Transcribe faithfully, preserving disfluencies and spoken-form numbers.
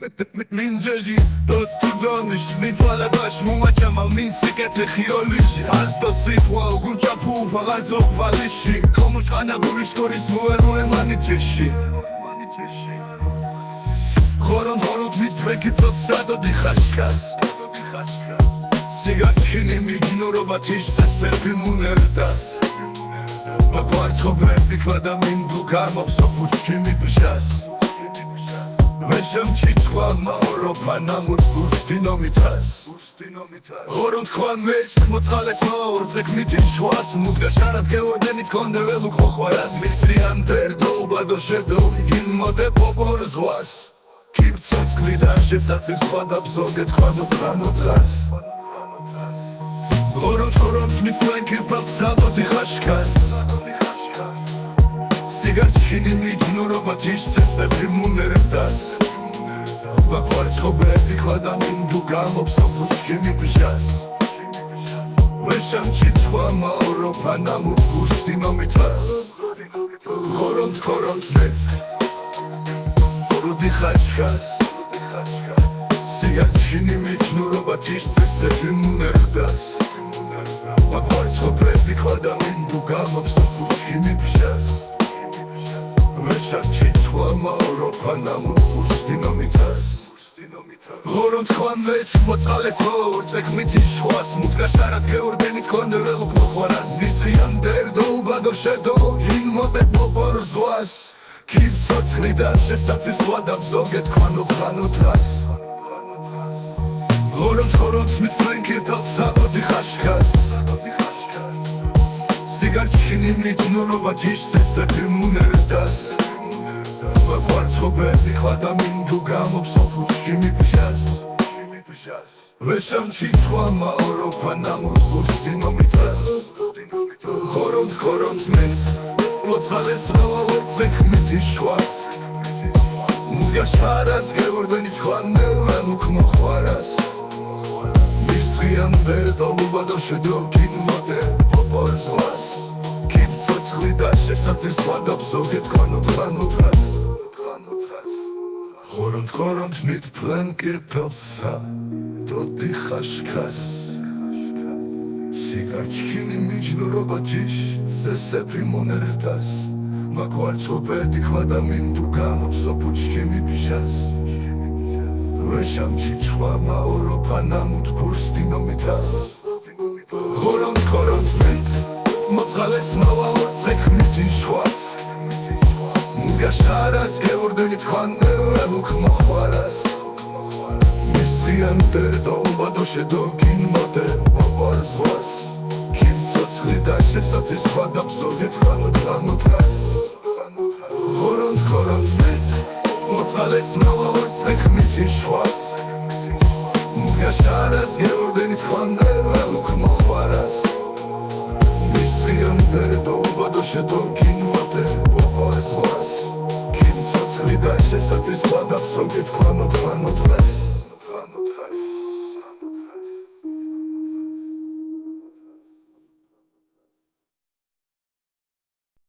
მინჯეჟი დოსტუ დონიშ, მიწვალა დაშ მუმაჩამალ, მინ სიკეთე ხიოლიში. ას დო სიტყვა უგუნ ჭაფუ ფაღაძო ვალიში. კომუჩანა გურიშ გორის მუერუე მანიჩეში. ღორონ ღოროთ მით პრეკიპტოთ სადო დიხაშკას. სიგარ ჩქინი მიჯნურობა თიშ წესები მუნერდას. მაქვარცხო ბერდი ქვა და მინდუ გამოფსო ფუჩქიმი ბჟას. ვეშამ ჩიჩხვა მაორო ფანამუთ გურსდინო მითას. ღორონ თქვან მეჩ მოწყალეს მაორ წეკ მიჩი შვას. მუდგა შარას გეორდენით კონდე ველუქ მოხვარას. მისრიან დერდო უბადო შედო გინ მოდე პოპორ ზღვას. ქიმ ცოცხლი და შესაძირს სხვა და ბზოგე თქვანო ფანო დღას. ღორონ თორონ თმით თქვენ ქირფალ საბოთი ხაშქას. სიგარ ჩქინი მიჯნურობა თიშ წესები მუნერდას. ვაქვარცხო ბერდი ქვა და მინდუ გამოფსო ფუჩქიმი ბჟას. ვეშამ ჩიჩხვა მაორო ფანამუ გურსდინო მითას. ღორონ თქორონ თმეთ ღოროდი ხაშქას. სიგარ ჩქინი მიჯნურობა თიშ წესები მუნერდას. მაქვარცხო ბერდი ქვა და მინდუ გამოფსო ფუჩქიმი ბჟას. ვეშა ჩიჩხვა მაორო ფანამუ გურსდინო მითას. ღორონ თქვან მეჩ მოწყალეს ღორ წეკ მიჩი შვას. მუდგა შარას გეორდენით კონდე ველუქ მოხვარას. მისრიან დერდო უბადო შედო გინ მოდე პოპორ ზღვას. ქიმ ცოცხლი და შესაძირს სხვა და ბზოგე თქვანო ფანო დღას. ღორონ თქორონ თმით თქვენ ქირფალ საბოთი ხაშქას. სიგარ ჩქინი მიჯნურობა თიშ წესები მუნერდას. ვაქვარცხო ბერდი ქვა და მინდუ გამოფსო ფუჩქიმი ბჟას. ვეშამ ჩიჩხვა მაორო ფანამუ გურსდინო მითას. ღორონ თქორონ თმეთ მოწყალეს მაორო წეკ მიჩი შვას. მუდგა შარას გეორდენით თქვან ველუქ მოხვარას. მისრიან დერდო უბადო შედო გინ მოდე პოპორ ზღვას. ქიმ ცოცხლი და შესაძირს სხვა და ბზოგე თქვანო ფანო დღას. ღორონ თქორონ თმით თქვენ ქირფალ საბოთი ხაშქას. სიგარ ჩქინი მიჯნურობა თიშ წესები მუნერდას. მაქვარცხო ბერდი ქვა და მინდუ გამოფსო ფუჩქიმი ბჟას. ვეშამ ჩიჩხვა მაორო ფანამუ გურსდინო მითას. ღორონ თქორონ თმეთ მოწყალეს მაორო წეკ მიჩი შვას. მუდგა შარას გეორდენით თქვან ველუქ მოხვარას. მისრიან დერდო უბადო შედო გინ მოდე პოპორ ზღვას. ქიმ ცოცხლი და შესაძირს სხვა და ბზოგე თქვანო ფანო დღას. ღორონ თქორონ თმეთ მოწყალეს მაორო წეკ მიჩი შვას. მუდგა შარას გეორდენით თქვან ველუქ მოხვარას. მისრიან დერდო უბადო შედო გინ მოდე პოპორ ზღვას. ქიმ ცოცხლი და შესაძირს სხვა და ბზოგე თქვანო